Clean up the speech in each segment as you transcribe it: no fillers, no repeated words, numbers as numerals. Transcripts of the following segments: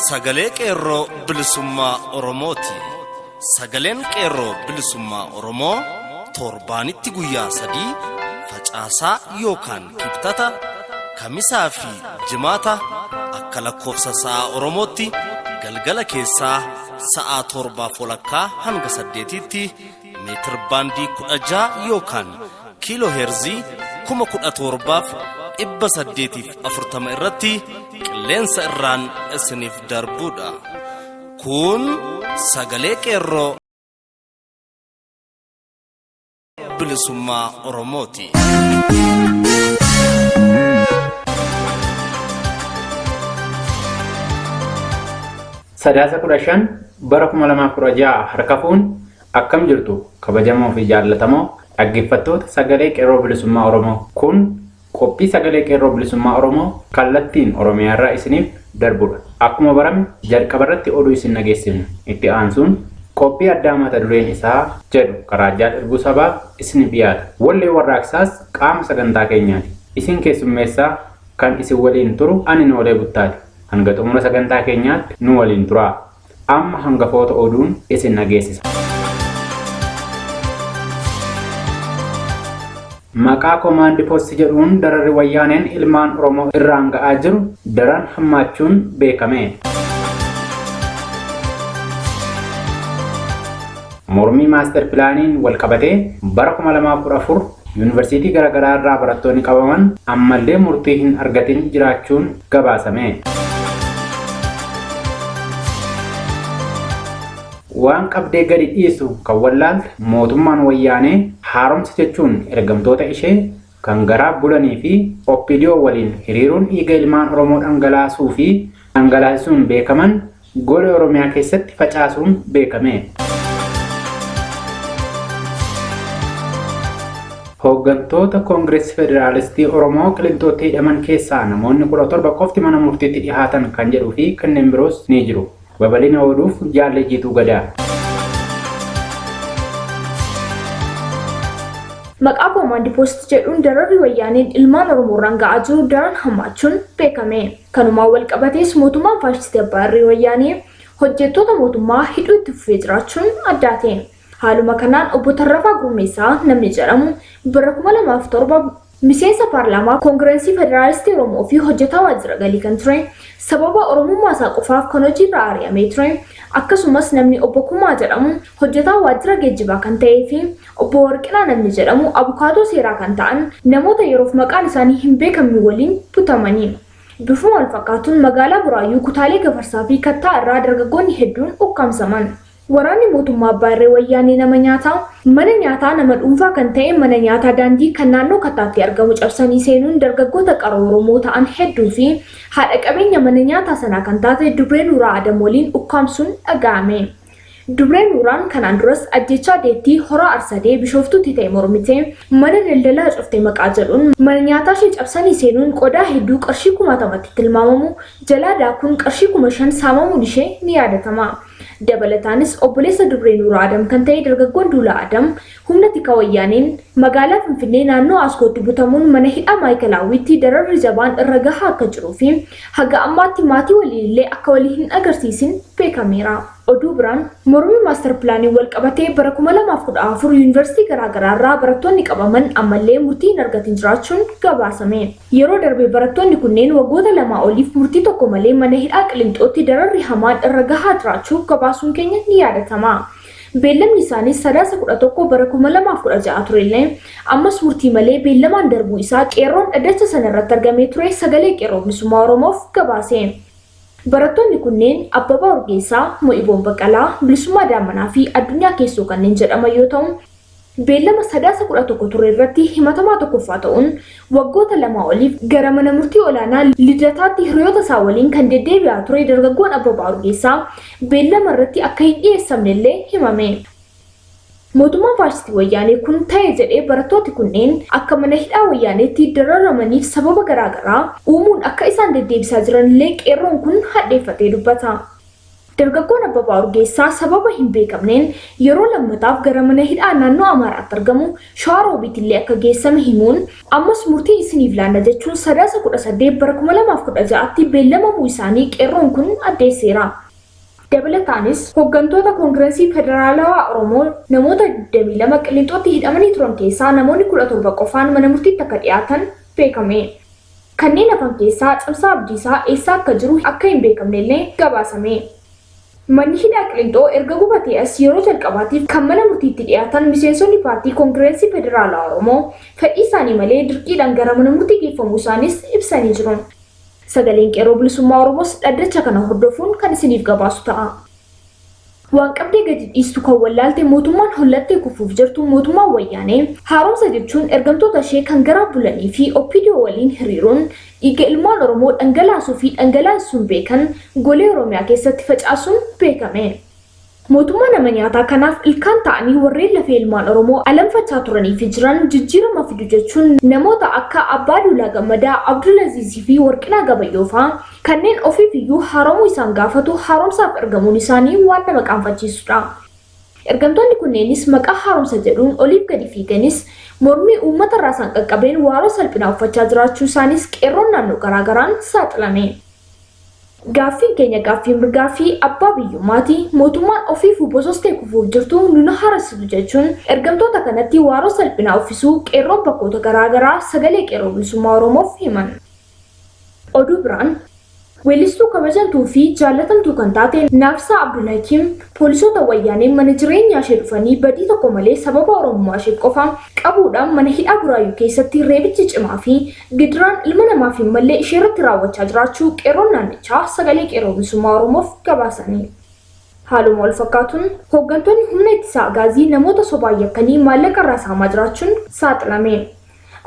Sagalee Qeerroo Bilisummaa Oromooti. Sagaleen Qeerroo Bilisummaa Oromoo torbaanitti guyyaa 3 facaasaa yookaan kibxata, kamisaa fi jimaata akka lakkoofsa sa'aa Oromootti galgala keessaa sa'aa toorbaaf walakkaa hanga saddeetiitti meetir baandii 16 yookaan kiiloo heerzii 17,840 irratti qilleensa irraan isiniif darbuudha. Kun sagalee qeerroo bilisummaa Oromooti. Sadaasa 15 bara 2016 harka fuun akkam jirtu kabajamoo fi jaallatamoo dhaggeeffattoota sagalee qeerroo bilisummaa Oromoo kun qophii sagalee qeerroo bilisummaa Oromoo kallattiin Oromiyaa irraa isiniif darbudha. Akkuma barame jalqabarratti oduu isin dhageessifna. Itti aansuun qophii addaa mata dureen isaa jedhu karaa jaal Irbuu Sabaa isiniif dhiyaata. Wallee warraaqsaas qaama sagantaa keenyaati. Isin keessummeessaa kan isin waliin turu ani Noolee Buttaati. Hanga xumura sagantaa keenyaatti nu waliin turaa. Amma hangafoota oduun isin dhageessisa. Maqaa komaandi poosti jedhuun dararri wayyaaneen ilmaan Oromoo irraan ga'aa jiru daran hammaachuun beekame. Mormii maaster pilaaniin wal qabatee bara 2014 yuunivarsiitii garaagaraa irraa barattoonni qabaman ammallee murtii hin argatin jiraachuun gabaasame. Waan qabdee gadi dhiistu kan wallaalte mootummaan wayyaanee haaromsa jechuun ergamtoota ishee kan garaa bulanii fi OPDO waliin hiriiruun dhiiga ilmaan Oromoo dhangalaasuu fi dhangalaasisuun beekaman gola Oromiyaa keessatti facaasuun beekame. Hooggantoota Koongireesii Federaalistii Oromoo Qilinxootti hidhaman keessaa namoonni 17 qofti mana murtiitti dhihaatan kan jedhuu fi kanneen biroos ni jiru. Babal'ina oduuf Jaallee Jiituu Gadaa. Maqaa koomaandi poost jedhuun dararri wayyaaneen ilmaan Oromoorraan ga'aa jiru daran hammaachuun beekame. Kanumaan wal qabatees mootummaan faashistii abbaa irree wayyaanee hojjettoota mootummaa hidhuu itti fufee jiraachuun addaate. Haaluma kanaan obbo Tarrafaa Gurmeessaa namni jedhamu bara 2007 miseensa paarlaamaa Koongirensii Federaalistii Oromoo fi hojjetaa waajjira galii kan ture sababa Oromummaa isaa qofaaf kan hojiirraa ari'amee ture akkasumas namni obbo Kumaa jedhamu hojjetaa waajjira geejjibaa kan ta'ee fi obbo Warqinaa namni jedhamu abukaatoo seeraa kan ta'an namoota yeroof maqaan isaanii hin beekamne waliin butamanii. Bifuma wal fakkaatuun magaalaa Buraayyuu kutaalee Gafarsaa fi Kattaa irraa dargaggoonni hedduun ukkaamsaman. Waraanni mootummaa abbaa irree wayyaanee nama nyaataa mana nyaataa nama dhuunfaa kan ta'e mana nyaataa daandii kan naannoo Kattaatti argamu cabsanii seenuun dargaggoota qaroo Oromoo ta'an hedduu fi haadha qabeenya mana nyaataa sanaa kan taate Dubree Nuuraa Adam waliin ukkaamsuun dhaga'ame. Dubree Nuuraan kanaan duras ajjeechaa Deettii Horaa Arsadee Bishooftuutti ta'e mormitee mana daldalaa cufte maqaa jedhuun mana nyaataa ishee cabsanii seenuun qodaa hedduu qarshii kumaatamatti tilmaamamu jalaa daakuun qarshii 5,000 saamamuun ishee ni yaadatama. Dabalataanis obboleessa Dubree Nuuraa Adam kan ta'e dargaggoon Duulaa Adam humna tika wayyaaneen magaalaa Finfinnee naannoo Askootti butamuun mana hidhaa Maayikalaawwiitti dararri jabaan irra gahaa akka jiruu fi haga ammaatti maatii waliin illee akka walii hin agarsiisin beekameera. Oduu biraan mormii maastar pilaaniin wal qabatee bara 2014 yuunivarsiitii garaagaraa irraa barattoonni qabaman ammallee murtii hin argatin jiraachuun gabaasame. Yeroo darbe barattoonni kunneen waggoota lamaa oliif murtii tokko malee mana hidhaa Qilinxootti dararri hamaan irra gahaa jiraachuu gabaasuun keenya ni yaadatama. Beellamni isaaniis Sadaasa 11 bara 2016 turellee ammas murtii malee beellamaan darbuu isaa qeerroon dhaddacha sana irratti argamee ture sagalee Qeerroo Bilisummaa Oromoof gabaase. Barattoonni kunneen Abbabaa Urgeessaa, Mo'iboon Baqqalaa, Bilisummaa Daammanaa fi Addunyaa Keessoo kanneen jedhaman yoo ta'u, beellama Sadaasa 11 ture irratti himatamaa tokkoffaa ta'uun waggoota lamaa oliif gara mana murtii olaanaa Lidataatti hiriyoota isaa waliin kan deddeebi'aa ture dargaggoon Abbabaa Urgeessaa beellama irratti akka hin dhiyeessamne illee himame. Mootummaan faashistii Wayyaanee kun ta'e jedhee barattooti kunneen akka mana hidhaa Wayyaaneetti dararamaniif sababa garaa garaa uumuun akka isaan deddeebisaa jiran illee qeerroon kun hadheeffatee dubbata. Dargaggoon Abbabaa Urgeessaa sababa hin beekamneen yeroo lammataaf gara mana hidhaa naannoo Amaaraatti argamu Shawaa Roobiitillee akka geessame himuun ammas murtii isiniif laanna jechuun Sadaasa 18 bara 2016tti beellamamuu isaanii qeerroon kun addeesseera. Dabalataanis hoggantoota Koongirensii Federaalawaa Oromoo namoota 22 Qilinxootti hidhamanii turan keessaa namoonni 17 qofaan mana murtiitti akka dhiyaatan beekame. Kanneen hafan keessaa Cimsaa Abdiisaa eessa akka jiru akka hin beekamnellee gabaasame. Manni hidhaa Qilinxoo erga gubatee as yeroo jalqabaatiif kan mana murtiitti dhiyaatan miseensonni paartii Koongirensii Federaalawaa Oromoo fedhii isaanii malee dirqiidhaan gara mana murtii geeffamuu isaanis ibsanii jiru. Sagaleen Qeerroo Bilisummaa Oromoos dhaddacha kana hordofuun kan isiniif gabaasu ta'a. Waan qabdee gadi dhiistu kan wallaalte mootummaan hollattee kufuuf jirtu mootummaan Wayyaanee haaromsa jechuun ergamtoota ishee kan garaa bulanii fi OPDO waliin hiriiruun dhiiga ilmaan Oromoo dhangalaasuu fi dhangalaasisuun beekan golee Oromiyaa keessatti facaasuun beekame. Mootummaa nama nyaataa kanaaf ilkaan ta'anii warreen lafee ilmaan Oromoo alanfachaa turanii fi jiran jijjiirama fidu jechuun namoota akka Abbaa Duulaa Gammadaa, Abdulaziz fi Warqinaa Gabayyoo faa kanneen ofiif iyyuu haaromuu isaan gaafatu haaromsaaf ergamuun isaanii waan nama qaanfachiisudha. Ergamtoonni kunneenis maqaa haaromsa jedhuun oliif gadi fiiganis mormii uummata irraa isaan qaqqabeen waaroo salphinaa uffachaa jiraachuu isaaniis qeerroon naannoo garaa garaan saaxilame. Gaaffiin keenya gaaffii mirgaa fi abbaa biyyummaati, mootummaan ofiifuu bosostee kufuuf jirtu nun haaressitu jechuun ergamtoota kanatti waaroo salphinaa uffisuu qeerroon bakkoota garaa garaa sagalee Qeerroo Bilisummaa Oromoof himan. Oduu biraan, Weellistuu kabajamtuu fi jaallatamtuu kan taate Naafsaa Abdulhakiim poolisoota Wayyaaneen mana jireenyaa ishee dhufanii badii tokko malee sababa Oromummaa isheef qofa qabuudhaan mana hidhaa Buraayyuu keessatti reebichi cimaa fi gidiraan ilma namaaf hin malle isheerratti raawwachaa jiraachuu qeerroon naannichaa sagalee Qeerroo Bilisummaa Oromoof gabaasani. Haaluma walfakkaatuun hooggantoonni humna ittisaa Agaazii namoota sobaan yakkanii maallaqa irraa saamaa jiraachuun saaxilame.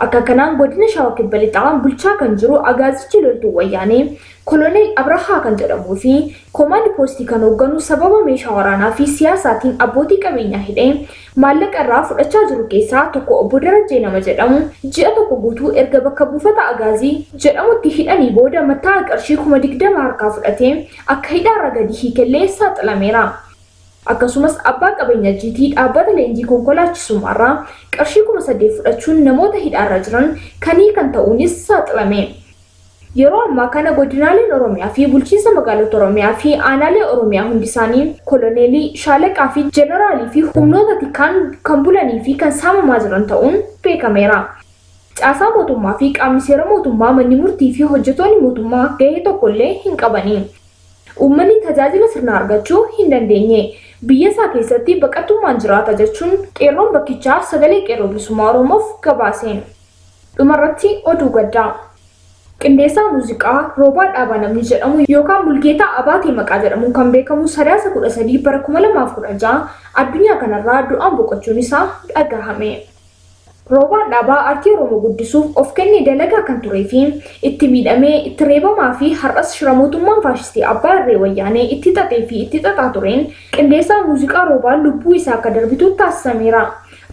Akka kanaan godina Shawaa Kibba Lixaa bulchaa kan jiru Agaazichi loltuu Wayyaanee Koloneel Abrahaa kan jedhamuu fi Koomaandi Poostii kan hoogganu sababa meeshaa waraanaa fi siyaasaatiin abbootii qabeenyaa hidhee maallaqa irraa fudhachaa jiru keessaa tokko obbo Darajjee nama jedhamu ji'a tokko guutuu erga bakka buufata Agaazii jedhamutti hidhanii booda mattaa'a qarshii 20,000 harkaa fudhatee akka hidhaarra gadi hiikellee saaxilameera. Akkasumas abbaa qabeenya GT dhaabbata leenjii konkolaachisummaarraa qarshii 8,000 fudhachuun namoota hidhaarra jiran kan hiikan ta'uunis saaxilame. Yeroo ammaa kana godinaaleen Oromiyaa fi bulchiinsa magaalota Oromiyaa fi aanaalee Oromiyaa hundisaanii koloneelii, shaalaqaa fi jeneraalii fi humnoota tikaan kan bulanii fi kan saamamaa jiran ta'uun beekameera. Caasaa mootummaa fi qaamni seera mootummaa manni murtii fi hojjetoonni mootummaa gahee tokkollee hin qabani. Uummanni tajaajila sirnaa argachuu hin dandeenye. Biyya isaa keessatti baqattummaan jiraata jechuun qeerroon bakkichaa sagalee Qeerroo Bilisummaa Oromoof gabaase. Dhumarratti oduu gaddaa. Qindeessaa muuziqaa Roobaa Dhaabaa namni jedhamu yookaan Mulgeetaa Abaatee maqaa jedhamuun kan beekamu Sadaasa 13 bara 2016 addunyaa kanarraa du'aan boqochuun isaa dhagahame. Roobaan Dhaabaa aartii Oromoo guddisuuf of kennee dalagaa kan turee fi itti miidhamee, itti reebamaa fi har'as shira mootummaan faashistii abbaa irree Wayyaanee itti xaxee fi itti xaxaa tureen qindeessaa muuziqaa Roobaan lubbuu isaa akka darbitu taasisameera.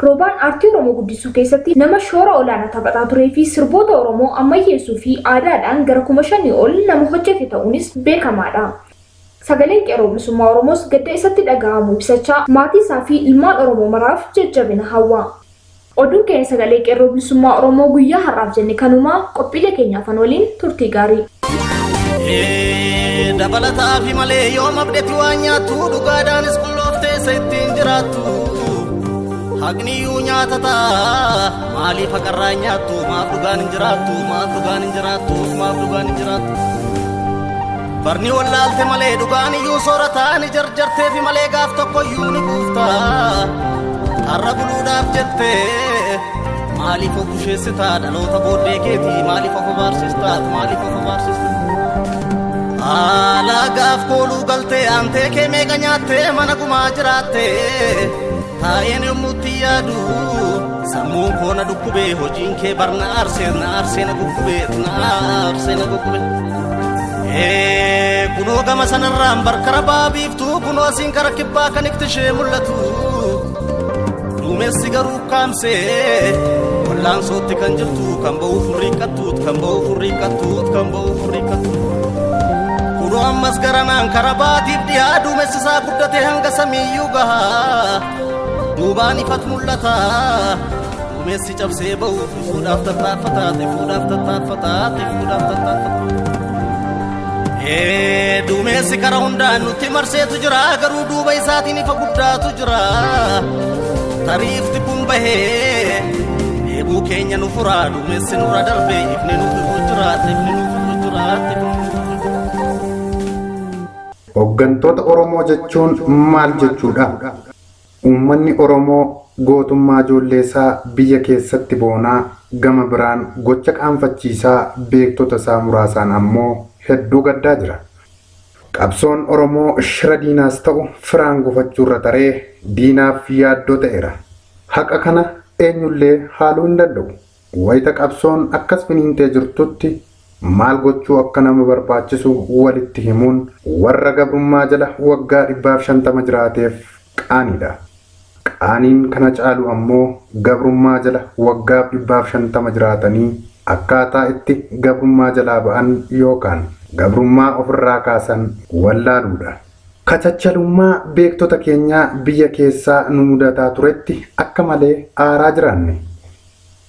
Roobaan aartii Oromoo guddisuu keessatti nama shoora olaanaa taphataa turee fi sirboota Oromoo ammayyeessuu fi aadaadhaan gara 5,000 ol nama hojjete ta'uunis beekamaadha. Sagaleen Qeerroo Bilisummaa Oromoos gadda isatti dhagahamu ibsachaa maatii isaa fi ilmaan Oromoo maraaf jajjabina hawwa. Oduun keenya Sagalee Qeerroo Bilisummaa Oromoo guyyaa har'aaf jenne kanuma, qophiilee keenya hafan waliin turtii gaarii. Dabalataafi malee yoom abdeti waan nyaattu dhugaadhaanis qullooftee isa ittiin jiraattu. Haqniyyuu nyaata ta'a maaliif haqarraa hin nyaattu maaf dhugaan hin jiraattu maaf dhugaan hin jiraattu maaf dhugaan hin jiraattu. Barni wallaalte malee dhugaan iyyuu soorataa ni jarjarteefi malee gaaf tokko iyyuu ni quufta. Har'a buluudhaaf jettee maaliif of busheessitaa dhaloota booddee keetii maaliif of abaarsistaa maaliif of abaarsista. Haala gaaf kooluu galtee aantee kee meeqa nyaattee mana gumaa jiraattee taa'een yommuu itti yaadu sammuun koo na dhukkubee hojiin kee bar na aarsee na aarsee na guggubee na aarsee na guggubee. Kunoo gama sanarraan barkara baa biiftuu kunoo asiin kara kibbaa kan ifti ishee mul'atu. Duumessi garuu kaamsee wallaansootti kan jirtu kan ba'uuf riiqattuut kan ba'uuf riiqattuut kan ba'uuf riiqattuut. Kunoo ammas garanaan kara baatiif dhiyaa duumessi isaa guddatee hanga samiiyyuu gahaa. Duubaan ifatu mul'ata. Duumessi cabsee ba'uuf ifuudhaaf tattaaffataa ifuudhaaf tattaaffataa ifuudhaaf tattaaffataa. Duumessi kara hundaan nutti marseetu jira, garuu duuba isaatiin ifa guddaatu jira. Tariifti kun bahee dheebuu keenya nu furaa, duumessi nurra darbee ifni nuuf ifu jira, ifni nuuf ifu jira, ifni nuuf ifu jira. Hooggantoota Oromoo jechuun maal jechuudha? Uummanni Oromoo gootummaa ijoollee isaa biyya keessatti boonaa, gama biraan gocha qaanfachiisaa beektota isaa muraasaan ammoo hedduu gaddaa jira. Qabsoon Oromoo shira diinaas ta'u firaan gufachuurra taree diinaaf yaaddoo ta'eera. Haqa kana eenyullee haaluu hin danda'u. Wayita qabsoon akkas finiintee jirtutti maal gochuu akka nama barbaachisu walitti himuun warra gabrummaa jala waggaa 150 jiraateef qaaniidha. Qaaniin kana caalu ammoo gabrummaa jala waggaa 150 jiraatanii akkaataa itti gabrummaa jalaa ba'an yookaan gabrummaa ofirraa kaasan wallaaluudha. Kachachalummaa beektota keenyaa biyya keessaa nu mudataa turetti akka malee aaraa jiraanne.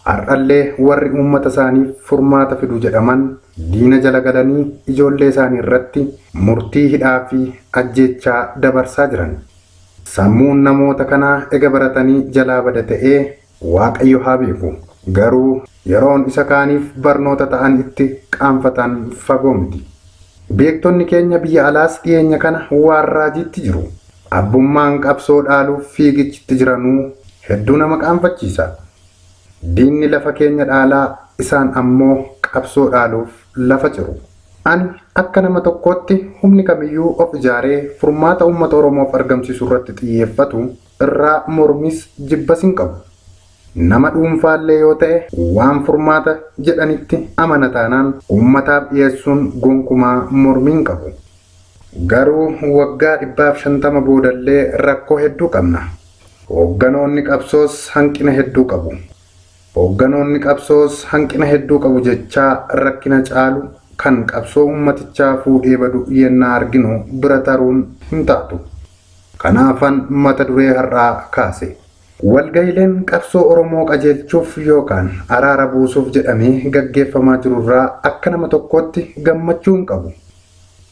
Har'allee warri uummata isaaniif furmaata fidu jedhaman diina jala galanii ijoollee isaanii irratti murtii hidhaa fi ajjeechaa dabarsaa jiran. Sammuun namoota kanaa ega baratanii jalaa bada ta'ee Waaqayyo haa beeku. Garuu yeroon isa kaaniif barnoota ta'an itti qaanfatan fagoo miti. Beektonni keenya biyya alaas dhiyeenya kana waan raajiitti jiru. Abbummaan qabsoo dhaaluuf fiigichitti jiranuu hedduu nama qaanfachiisa. Diinni lafa keenya dhaalaa, isaan ammoo qabsoo dhaaluuf lafa ciru. Ani akka nama tokkootti humni kamiyyuu of ijaaree furmaata uummata Oromoof argamsiisu irratti xiyyeeffatu irraa mormis jibbas hin qabu. Nama dhuunfaallee yoo ta'e waan furmaata jedhanitti amana taanaan uummataaf dhiyeessuun gonkumaa mormii hin qabu. Garuu waggaa 150 boodallee rakkoo hedduu qabna. Hoogganoonni qabsoos hanqina hedduu qabu. Hoogganoonni qabsoos hanqina hedduu qabu jechaa rakkina caalu kan qabsoo uummatichaa fuudhee badu yennaa arginu bira taruun hin taatu. Kanaafan mata duree har'aa kaase. Walga'iileen qabsoo Oromoo qajeelchuuf yookaan araara buusuuf jedhamee gaggeeffamaa jirurraa akka nama tokkootti gammachuu hin qabu.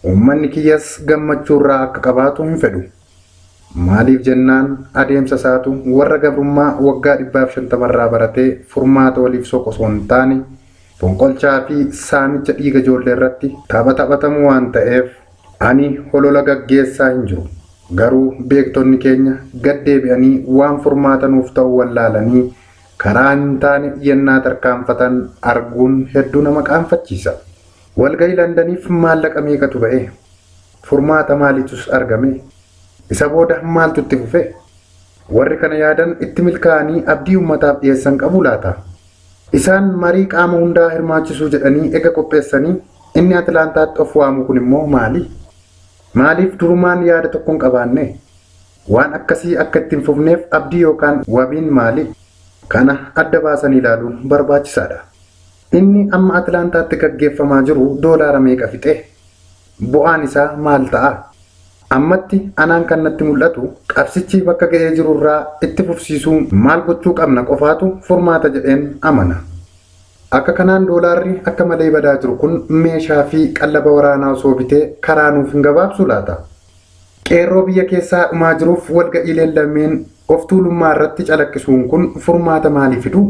Uummanni kiyyas gammachuurraa akka qabaatu hin fedhu. Maaliif jennaan adeemsa isaatu warra gabrummaa waggaa 150rraa baratee furmaata waliif soqu osoo hin taane fonqolchaa fi saamicha dhiiga ijoollee irratti tapha taphatamu waan ta'eef ani holola gaggeessaa hin jiru. Garuu beektonni keenya gad deebi'anii waan furmaata nuuf ta'u wallaalanii karaa hin taane yennaa tarkaanfatan arguun hedduu nama qaanfachiisa. Walgahii Landaniif maallaqa meeqatu ba'e? Furmaata maaliitus argame? Isa booda maaltu itti fufe? Warri kana yaadan itti milkaa'anii abdii uummataaf dhiyeessan qabu laata? Isaan marii qaama hundaa hirmaachisuu jedhanii ega qopheessanii inni Atilaantaatti of waamu kun immoo maali? Maaliif durumaan yaada tokko hin qabaanne? Waan akkasii akka itti hin fufneef abdii yookaan wabiin maali? Kana adda baasanii ilaaluun barbaachisaadha. Inni amma Atilaantaatti gaggeeffamaa jiru doolaara meeqa fixe? Bu'aan isaa maal ta'a? Ammatti anaan kan natti mul'atu qabsichi bakka ga'ee jirurraa itti fufsiisuu maal gochuu qabna qofaatu furmaata jedheen amana. Akka kanaan doolaarri akka malee badaa jiru kun meeshaa fi qallaba waraanaa osoo bitee karaa nuuf hin gabaabsuu laata? Qeerroo biyya keessaa dhumaa jiruuf walga'iileen lameen of tuulummaa irratti calaqqisuun kun furmaata maalii fidu?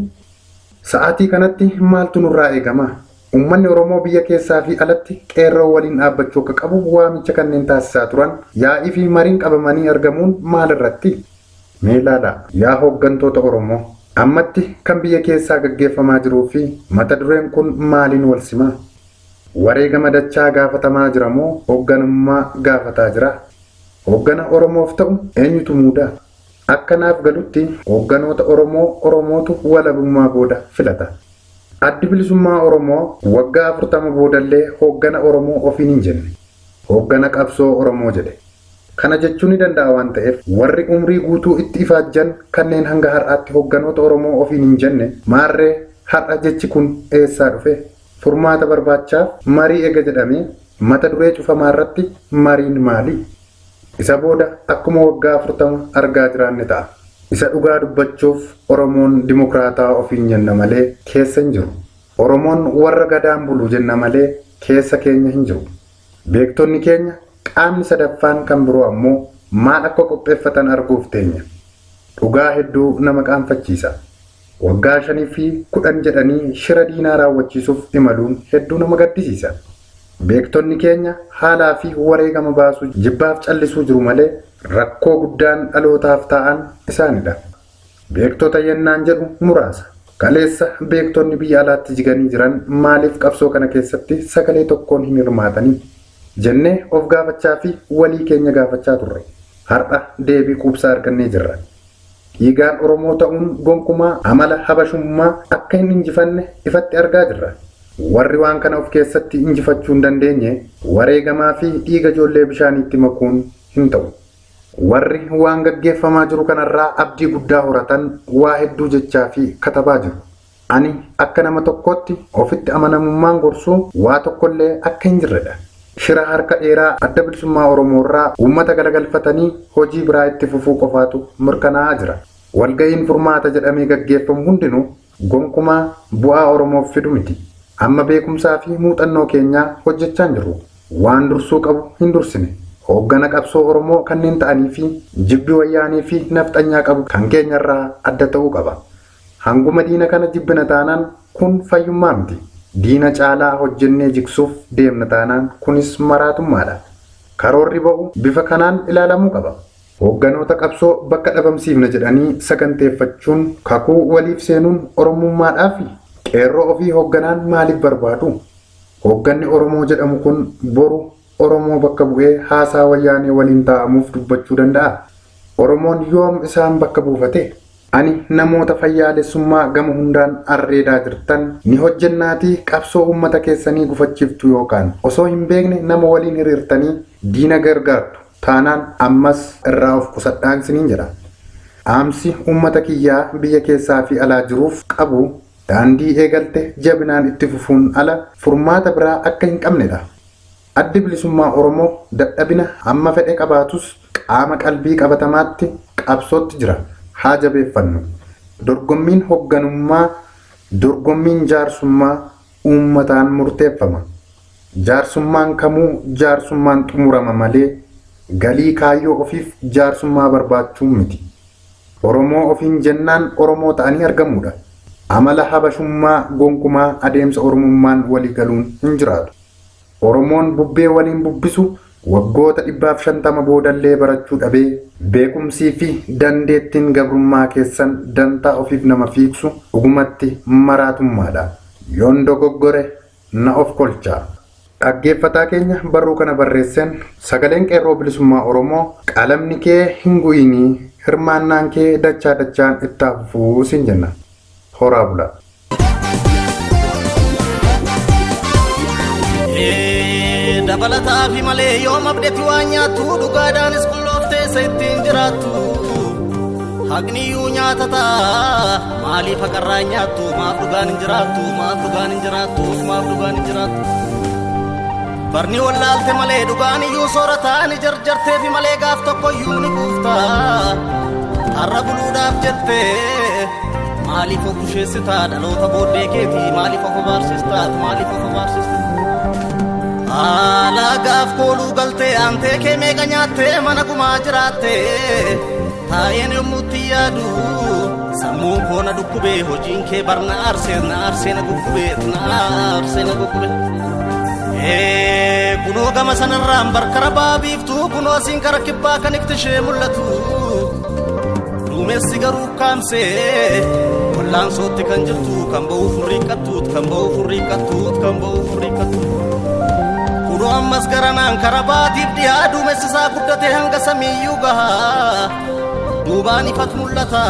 Sa'aatii kanatti maaltu nurraa eegama? Uummanni Oromoo biyya keessaa fi alatti qeerroo waliin dhaabbachuu akka qabu waamicha kanneen taasisaa turan yaa'ii fi mariin qabamanii argamuun maal irratti? Mee ilaalaa yaa hooggantoota Oromoo, ammatti kan biyya keessaa gaggeeffamaa jiruu fi mata dureen kun maaliin wal sima? Wareegama dachaa gaafatamaa jira moo hoogganummaa gaafataa jira? Hooggana Oromoof ta'u eenyutu muuda? Akka naaf galutti hoogganoota Oromoo Oromootu walabummaa booda filata. Addi Bilisummaa Oromoo waggaa 40 boodallee hooggana Oromoo ofiin hin jenne. Hooggana qabsoo Oromoo jedhe. Kana jechuu ni danda'a waan ta'eef warri umrii guutuu itti ifaajjan kanneen hanga har'aatti hoogganoota Oromoo ofiin hin jenne maarree har'a jechi kun eessaa dhufe? Furmaata barbaachaaf marii ega jedhamee Mata duree cufamaa irratti mariin maali? Isa booda akkuma waggaa 40 argaa jiraanne ta'a. Isa dhugaa dubbachuuf Oromoon dimokiraataa ofiin jenna malee keessa hin jiru. Oromoon warra gadaan bulu jenna malee keessa keenya hin jiru. Beektonni keenya qaamni sadaffaan kan biroo ammoo maal akka qopheeffatan arguuf teenya. Dhugaa hedduu nama qaanfachiisa. Waggaa 5 fi 10 jedhanii shira diinaa raawwachiisuuf imaluun hedduu nama gaddisiisa. Beektonni keenya haalaa fi wareegama baasuu jibbaaf callisuu jiru malee rakkoo guddaan dhalootaaf ta'an isaanidha. Beektota yennaan jedhu muraasa. Kaleessa beektonni biyya alaatti jiganii jiran maaliif qabsoo kana keessatti sagalee tokkoon hin hirmaatanii? Jennee of gaafachaa fi walii keenya gaafachaa turre. Har'a deebii quubsaa argannee jirra. Dhiigaan Oromoo ta'uun gonkumaa amala habashummaa akka hin injifanne ifatti argaa jirra. Warri waan kana of keessatti injifachuu hin dandeenye wareegamaa fi dhiiga ijoollee bishaaniitti makuun hin ta'u. Warri waan gaggeeffamaa jiru kanarraa abdii guddaa horatan waa hedduu jechaa fi katabaa jiru. Ani akka nama tokkootti ofitti amanamummaan gorsuu waa tokkollee akka hin jirredha. Shira harka dheeraa adda bilisummaa Oromoo irraa uummata galagalfatanii hojii biraa itti fufuu qofaatu mirkanaa'aa jira. Walga'iin furmaata jedhamee gaggeeffamu hundinuu gonkumaa bu'aa Oromoof fidu miti. Amma beekumsaa fi muuxannoo keenyaa hojjechaa hin jirru. Waan dursuu qabu hin dursine. Hooggana qabsoo Oromoo kanneen ta'anii fi jibbi wayyaanii fi nafxanyaa qabu kan keenyarraa adda ta'uu qaba. Hanguma diina kana jibbina taanaan kun fayyummaa miti. Diina caalaa hojjennee jigsuuf deemna taanaan kunis maraatummaadha. Karoorri ba'u bifa kanaan ilaalamuu qaba. Hoogganoota qabsoo bakka dhabamsiifna jedhanii saganteeffachuun kakuu waliif seenuun Oromummaadhaafi? Qeerroo ofii hoogganaan maaliif barbaadu? Hoogganni Oromoo jedhamu kun boru Oromoo bakka bu'ee haasaa wayyaanee waliin taa'amuuf dubbachuu danda'a? Oromoon yoom isaan bakka buufate? Ani namoota fayyaalessummaa gama hundaan arreedaa jirtan ni hojjennaatii qabsoo uummata keessanii gufachiiftu yookaan osoo hin beekne nama waliin hiriirtanii diina gargaartu taanaan ammas irraa of qusadhaan isiniin jedha. Dhaamsi uummata kiyyaa biyya keessaa fi alaa jiruuf qabu daandii eegalte jabinaan itti fufuun ala furmaata biraa akka hin qabnedha. Addi bilisummaa Oromoo dadhabina hamma fedhe qabaatus qaama qalbii qabatamaatti qabsootti jira. Haa jabeeffannu. Dorgommiin hoogganummaa, dorgommiin jaarsummaa uummataan murteeffama. Jaarsummaan kamuu jaarsummaan xumurama malee galii kaayyoo ofiif jaarsummaa barbaachuun miti. Oromoo ofiin jennaan Oromoo ta'anii argamuudha. Amala habashummaa gonkumaa adeemsa Oromummaan walii galuun hin jiraatu. Oromoon bubbee waliin bubbisu waggoota 150 boodallee barachuu dhabee beekumsii fi dandeettiin gabrummaa keessan dantaa ofiif nama fiigsu dhugumatti maraatummaadha. Yoon dogoggore na of kolchaa. Dhaggeeffataa keenya barruu kana barreesseen sagaleen qeerroo bilisummaa Oromoo qalamni kee hin gu'inii hirmaannaan kee dachaa dachaan itti fufuu siin jenna. Horaa bulaa. Dabalataa fi malee yoom abdeetti waan nyaattu dhugaadhaanis qullooftee isa ittiin jiraattu. Haqniyyuu nyaata ta'a maaliif haqarraa hin nyaattu maaf dhugaan hin jiraattu maaf dhugaan hin jiraattu maaf dhugaan hin jiraattu. Barni wallaalte malee dhugaan iyyuu soorataa ni jarjartee fi malee gaaf tokko iyyuu ni kuufta. Har'a buluudhaaf jettee maaliif of busheessitaa dhaloota booddee keetii maaliif of abaarsistaa maaliif of abaarsistaa. Haala gaaf kooluu galtee aantee kee meeqa nyaattee mana gumaa jiraattee taa'een yommuutti yaadu sammuun koo na dhukkubee hojiin kee bar na aarsee na aarsee na guggubee na aarsee na guggubee. Kunoo gama sanarraan barkara baabiiftuu kunoo asiin kara kibbaa kan ifti ishee mul'atu. Duumessi garuu kaamsee wallaansootti kan jirtu kan ba'uuf furriiqqattuut kan ba'uuf furriiqqattuut kan ba'uuf furriiqqattuut. Kunoo ammas garanaan kara baatiif dhiyaa duumessi isaa guddatee hanga samiiyyuu gaha. Duubaan ifatu mul'ata.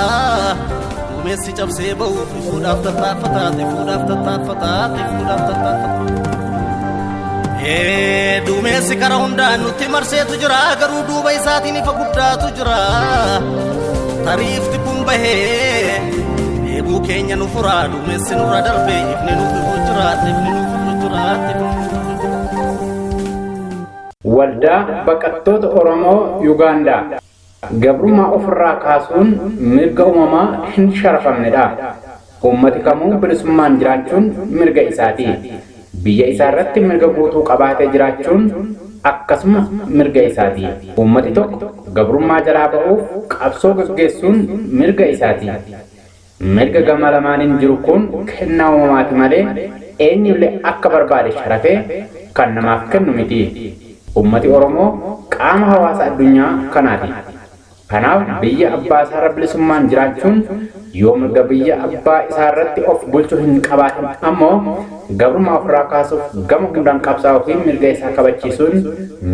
Duumessi cabsee ba'uuf ifuudhaaf tattaaffataa ifuudhaaf tattaaffataa ifuudhaaf tattaaffataa. Duumessi kara hundaan nutti marseetu jira garuu duuba isaatiin ifa guddaatu jira. Tariifti kun bahee dheebuu keenya nu furaa duumessi nurra darbee ifni nuuf ifu jira ifni nuuf ifu jira ifni nuuf ifu jira. Waldaa Baqattoota Oromoo Yuugaandaa. Gabrummaa ofirraa kaasuun mirga uumamaa hin sharafamnedha. Uummati kamuu bilisummaan jiraachuun mirga isaati. Biyya isaa irratti mirga guutuu qabaatee jiraachuun akkasuma mirga isaati. Uummati tokko gabrummaa jalaa ba'uuf qabsoo gaggeessuun mirga isaati. Mirga gama lamaaniin jiru kun kennaa uumamaati malee eenyullee akka barbaade sharafee kan namaaf kennu miti. Uummati Oromoo qaama hawaasa addunyaa kanaati. Kanaaf biyya abbaa isaarra bilisummaan jiraachuun yoo mirga biyya abbaa isaarratti of bulchuu hin qabaatin ammoo gabrummaa ofirraa kaasuuf gama hundaan qabsaa'uu fi mirga isaa kabachiisuun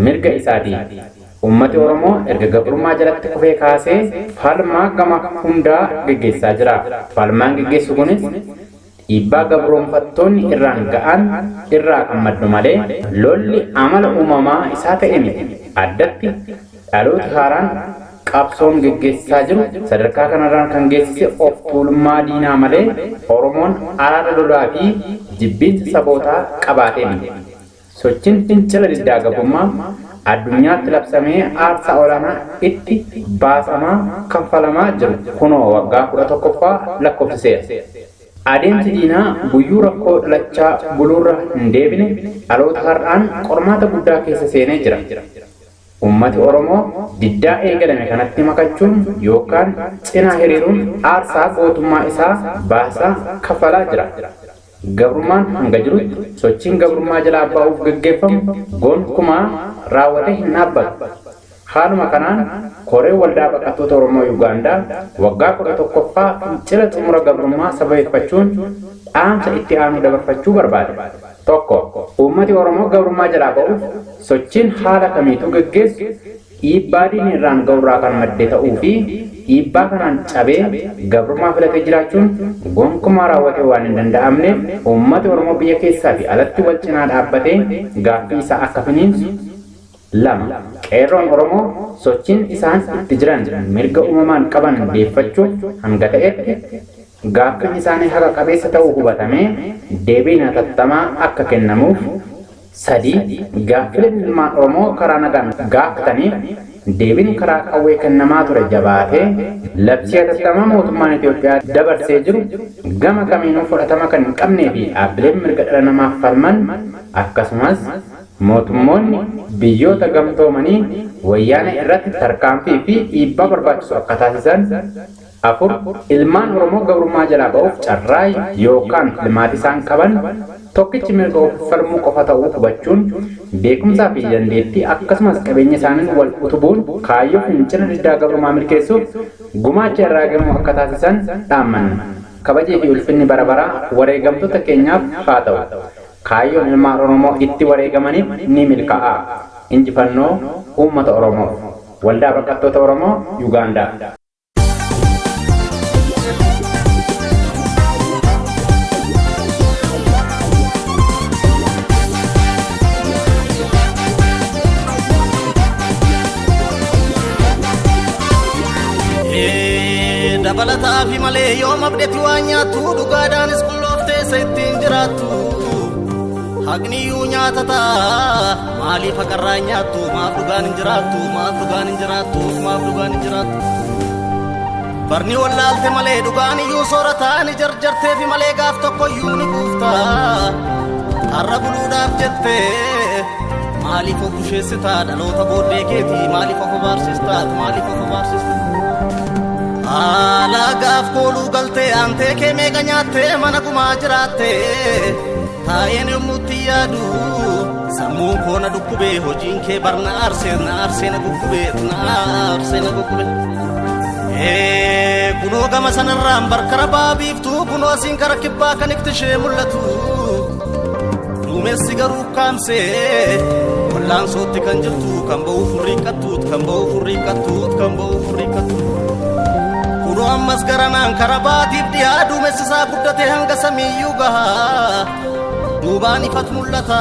mirga isaati. Uummati Oromoo erga gabrummaa jalatti kufee kaasee falmaa gama hundaa geggeessaa jira. Falmaan geggeessu kunis dhiibbaa gabroonfattoonni irraan ga'an irraa kan maddu malee lolli amala uumamaa isaa ta'e miti. Addatti dhalooti haaraan qabsoon geggeessaa jiru sadarkaa kanarraan kan geessise of tuulummaa diinaa malee Oromoon araara lolaa fi jibbiinsa sabootaa qabaatee miti. Sochiin fincila diddaa gabrummaa addunyaatti labsamee aarsaa olaanaa itti baasamaa kanfalamaa jiru kunoo waggaa 11ffaa lakkoofsiseera. Adeemsi diinaa guyyuu rakkoo dhalachaa buluurra hin deebine dhaloota har'aan qormaata guddaa keessa seenee jira. Uummati Oromoo diddaa eegalame kanatti makachuun yookaan cinaa hiriiruun aarsaa gootummaa isaa baasaa kafalaa jira. Gabrummaan hanga jirutti sochiin gabrummaa jalaa ba'uuf gaggeeffamu gonkumaa raawwatee hin dhaabbatu. Haaluma kanaan koree waldaa baqattoota Oromoo Yuugaandaa waggaa 11ffaa fincila xumura gabrummaa sababeeffachuun dhaamsa itti aanu dabarfachuu barbaada. Tokko, uummati Oromoo gabrummaa jalaa ba'uuf sochiin haala kamiituu gaggeessu dhiibbaa diinni irraan ga'urraa kan madde ta'uu fi dhiibbaa kanaan cabee gabrummaa filatee jiraachuun gonkumaa raawwatee waan hin danda'amneef uummati Oromoo biyya keessaa fi alatti wal cinaa dhaabbatee gaaffii isaa akka finiinsu. 2, Qeerroon Oromoo sochiin isaan itti jiran mirga uumamaan qaban deeffachuuf hanga ta'etti gaaffiin isaanii haqa qabeessa ta'uu hubatamee deebiin hatattamaa akka kennamuuf. 3, Gaaffileen ilmaan Oromoo karaa nagaan gaafataniif deebiin karaa qawwee kennamaa ture jabaatee labsii hatattamaa mootummaan Itoophiyaa dabarsee jiru gama kamiinuu fudhatama kan hin qabnee fi dhaabbileen mirga dhala namaaf falman akkasumas mootummoonni biyyoota gamtoomanii wayyaanee irratti tarkaanfii fi dhiibbaa barbaachisu akka taasisan. 4, Ilmaan Oromoo gabrummaa jalaa ba'uuf carraa yookaan filmaati isaan qaban tokkichi mirga of falmuu qofa ta'uu hubachuun beekumsaa fi dandeettii akkasumas qabeenya isaaniin wal utubuun kaayyoo fincila diddaa gabrummaa milkeessuuf gumaacha irraa eegamu akka taasisan dhaammanna. Kabajii fi ulfinni bara baraa wareegamtoota keenyaaf haa ta'u. Kaayyoon ilmaan Oromoo itti wareegamaniif ni milkaa'a. Injifannoo uummata Oromoof. Waldaa Baqattoota Oromoo Yuugaandaa. Dabalataa fi malee yoo mabdetti waa nyaattu dhugaadhaanis qullooftee isa ittiin jiraattu. Haqniyyuu nyaata ta'a maaliif haqarraa nyaattu maaf dhugaan hin jiraattu maaf dhugaan hin jiraattu maaf dhugaan hin jiraattu. Barni wallaalte malee dhugaan iyyuu soorataa ni jarjartee fi malee gaaf tokko iyyuu ni kuufta. Har'a buluudhaaf jettee maaliif of busheessitaa dhaloota booddee keetii maaliif of abaarsistaa maaliif of abaarsistaa. Haala gaaf kooluu galtee aantee kee meeqa nyaattee mana gumaa jiraattee taa'een yommuutti yaadu sammuun koo na dhukkubee hojiin kee bar na aarsee na aarsee na guggubee na aarsee na guggubee. Kunoo gama sanarraan barkara baa biiftuu kunoo asiin kara kibbaa kan ifti ishee mul'atu. Duumessi garuu kaamsee wallaansootti kan jirtu kan ba'uuf furriiqqattuut kan ba'uuf furriiqqattuut kan ba'uuf furriiqqattuut. Kunoo ammas garanaan kara baatiif dhiyaa duumessi isaa guddatee hanga samiiyyuu gaha. Duubaan ifatu mul'ata.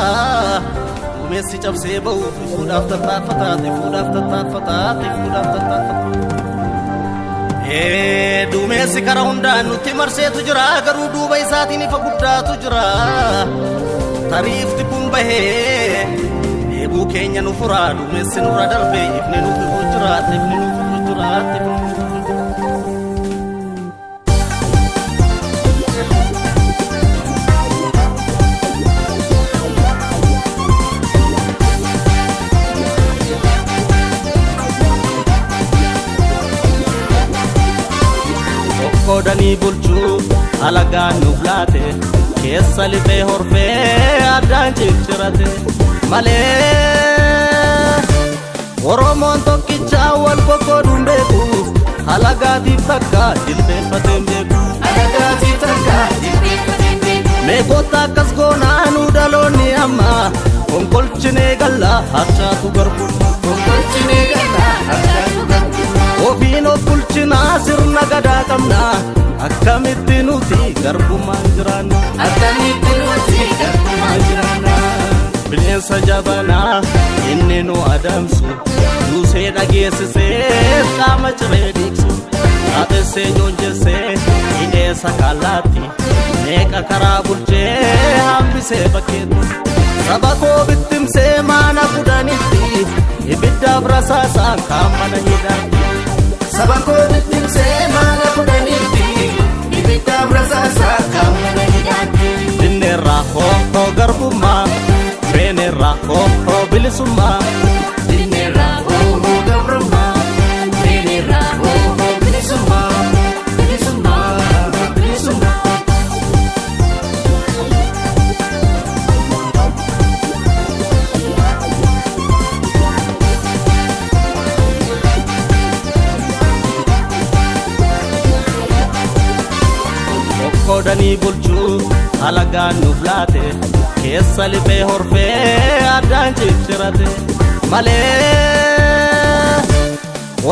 Duumessi cabsee ba'uuf ifuudhaaf tattaaffataa ifuudhaaf tattaaffataa ifuudhaaf tattaaffataa. Duumessi kara hundaan nutti marseetu jira garuu duuba isaatiin ifa guddaatu jira. Tariifti kun bahee Dhibuu keenya nu furaa duumessi nurra darbee ifni nuuf ifuu jiraate ifni nuuf ifuu jiraate ifni nuuf ifuu jiraate. Qoqqoodanii bulchuu alagaan nuuf laate keessa lixee horfee addaan ciccirate malee. Oromoon tokkicha wal qoqqooduun beeku alagaatiif takka jilbeeffatee hin beeku. Alagaatiif takka jilbeeffatee hin beeku. Meeqota akkas goonaa nu dhaloonni amma konkolchinee galla harcaatu garbummaa. Konkolchinee galla harcaatu garbummaa. Ofiin of bulchinaa sirna gadaa qabna akkamitti nuti garbummaan jiraanna. Akkamitti nuti garbummaan jiraanna. Bineensa jabanaa inni nu adamsu duusee dhageessisee qaama ciree dhiigsu xaaxessee joonjessee hidhee sakaalaatti meeqa karaa bulchee hambisee bakkeetti. Saba koo bittimsee maana kudhanitti ibiddaaf rasaasaan kaan mana hidhaatti. Saba koo bittimsee maana kudhanitti ibiddaaf rasaasaan kaan mana hidhaatti. Dinneerraa hoo hoo garbummaa feeneerraa hoo hoo bilisummaa. Dinneerraa hoo hoo gabrummaa feeneerraa hoo hoo bilisummaa bilisummaa bilisummaa. Qoqqoodanii bulchuu alagaan nuuf laate keessa lixee horfee addaan ciccirate malee.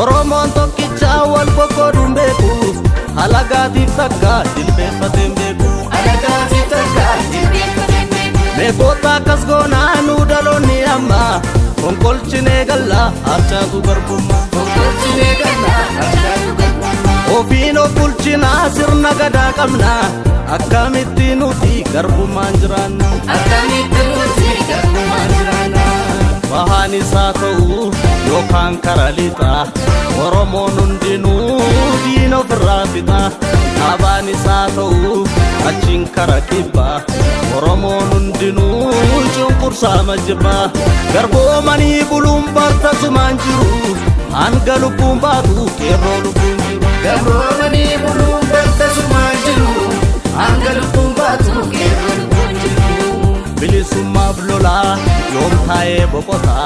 Oromoon tokkicha wal qoqqooduun beeku alagaatiif takka jilbeeffatee hin beeku. Alagaatiif takka jilbeeffatee hin beeku. Meeqota akkas goonaa nu dhaloonni amma konkolchinee galla harcaatu garbummaa. Konkolchinee galla harcaatu garbummaa. Ofiin of bulchinaa sirna gadaa qabna akkamitti nuti garbummaan jiraanna. Akkamitti nuti garbummaan jiraanna. Bahaan isaa ta'u yookaan kara lixaa Oromoon hundinuu diina ofirraa fixa. Kaabaan isaa ta'u achiin kara kibbaa Oromoon hundinuu cunqursaa majibbaa. Garboomanii buluun bartasumaan jiru hanga lubbuun baatu qeerroo lubbuun jiru. Gabroomanii buluun bartasumaan jiru hanga lubbuun baatu qeerroo lubbuun jiru. Bilisummaaf lolaa yoom taa'ee boqotaa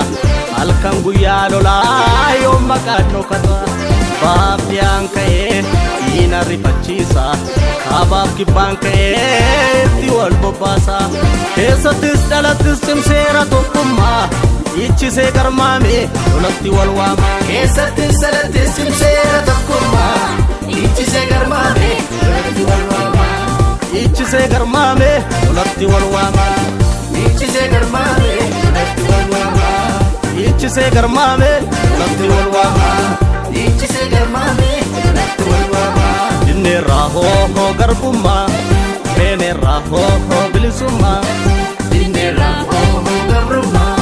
halkan guyyaa lolaa yoom maqaan dhokata baaf dhiyaan ka'ee diina rifachiisa kaabaaf kibbaan ka'ee itti wal bobbaasa keessattis dhalattis cimseera tokkummaa ichisee garmaame lolatti wal waama. Keessattis dhalattis cimseera tokkummaa ichisee garmaame lolatti wal waama. Ichisee garmaame lolatti wal waama. Ichisee garmaame lolatti wal waama. Ichisee garmaame lolatti wal waama. Ichisee garmaame lolatti wal waama. Dinneerraa hoo hoo garbummaa feeneerraa hoo hoo bilisummaa. Dinneerraa hoo hoo gabrummaa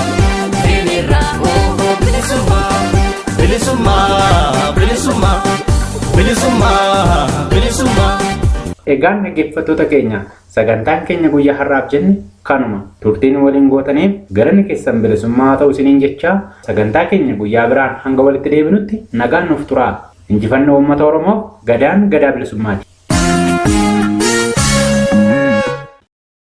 feeneerraa hoo hoo bilisummaa. Bilisummaa bilisummaa bilisummaa bilisummaa. Egaan dhaggeeffattoota keenya, sagantaan keenya guyyaa har'aaf jenne kanuma. Turtiin waliin gootaniif galanni keessan bilisummaa ta'u isiniin jechaa, sagantaa keenya guyyaa biraan hanga walitti deebinutti nagaan nuuf turaa. Injifannoo uummata Oromoof, gadaan gadaa bilisummaati.